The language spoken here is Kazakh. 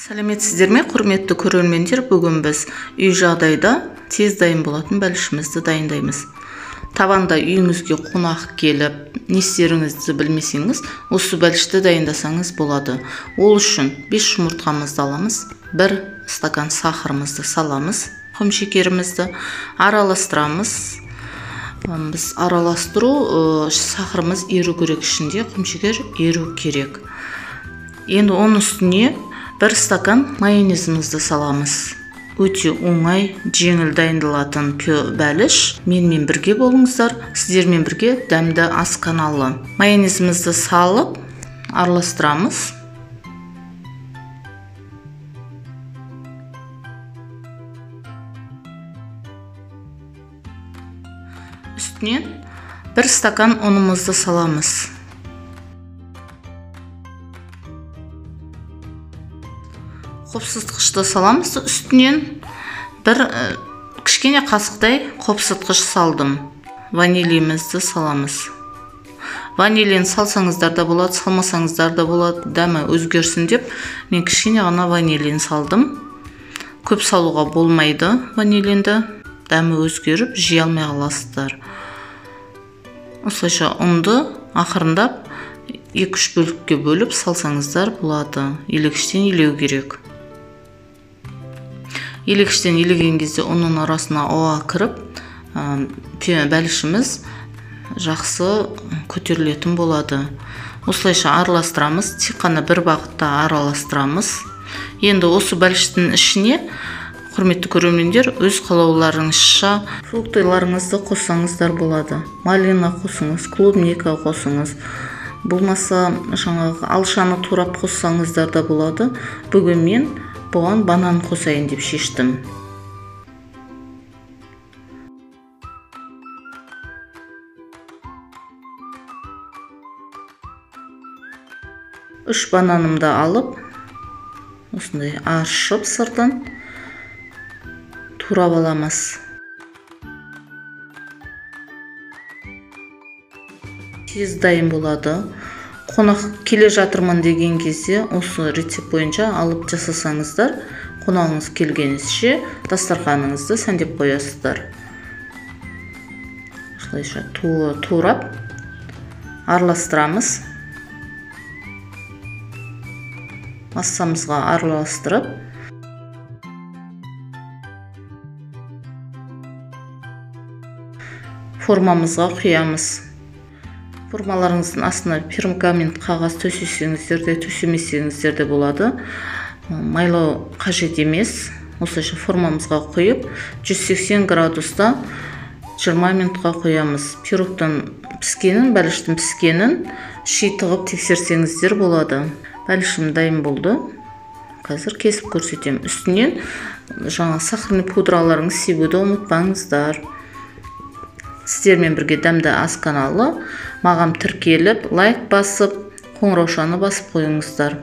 Сәлеметсіздер ме, құрметті көрермендер? Бүгін біз үй жағдайда тез дайын болатын бәлішімізді дайындаймыз. Табанда үйіңізге қонақ келіп, не істеріңізді білмесеңіз, осы бәлішті дайындасаңыз болады. Ол үшін 5 жұмыртқамызды аламыз, 1 стакан сахарымызды саламыз, құм шекерімізді араластырамыз. Біз араластыру, сахарымыз еру керек, ішінде құм шекер еру керек. Енді оның үстіне 1 стакан майонезімізді саламыз. Өте оңай, жеңіл дайындалатын бәліш. Менімен бірге болыңыздар, сіздермен бірге Дәмді ас каналы. Майонезімізді салып араластырамыз. Үстінен 1 стакан ұнымызды саламыз. Қопсытқышты саламыз. Үстінен бір кішкене қасықтай қопсытқыш салдым. Ванилімізді саламыз. Ванилін салсаңыздар да болады, салмасаңыздар да болады. Дәмі өзгерсін деп мен кішкене ғана ванилин салдым. Көп салуға болмайды ванилинді. Дәмі өзгеріп, жей алмай қаласыздар. Осылайша ұнды ақырындап 2-3 бөлікке бөліп салсаңыздар болады. Елегіштен елеу керек. Елегіштен елеген кезде ұнның арасына ауа кіріп, бәлішіміз жақсы көтерілетін болады. Осылайша араластырамыз, тек қана бір бағытта араластырамыз. Енді осы бәліштің ішіне, құрметті көрермендер, өз қалауларыңызша фруктыларыңызды қоссаңыздар болады. Малина қосыңыз, клубника қосыңыз, болмаса жаңағы алшаны турап қоссаңыздар да болады. Бүгін мен бұған банан қосайын деп шештім. Үш бананымды алып, осындай аршып сыртын турап аламыз. Тез дайын болады. Қонақ келе жатырмын деген кезде осы рецепт бойынша алып жасасаңыздар, қонағыңыз келгенше дастарханыңызды сәндеп қоясыздар. Осылайша турап араластырамыз. Массамызға араластырып, формамызға құямыз. Формаларыңыздың астына пергамент қағаз төсесеңіздер де, төсемесеңіздер де болады. Майлау қажет емес. Осылайша формамызға құйып, 180 градуста 20 минутқа қоямыз. Пирогтың піскенін, бәліштің піскенін ши тығып тексерсеңіздер болады. Бәлішім дайын болды. Қазір кесіп көрсетемін. Үстінен жаңа сахарный пудраларыңызды себуді ұмытпаңыздар. Сіздермен бірге Дәмді ас каналы. Маған тіркеліп, лайк басып, қоңыраушаны басып қойыңыздар.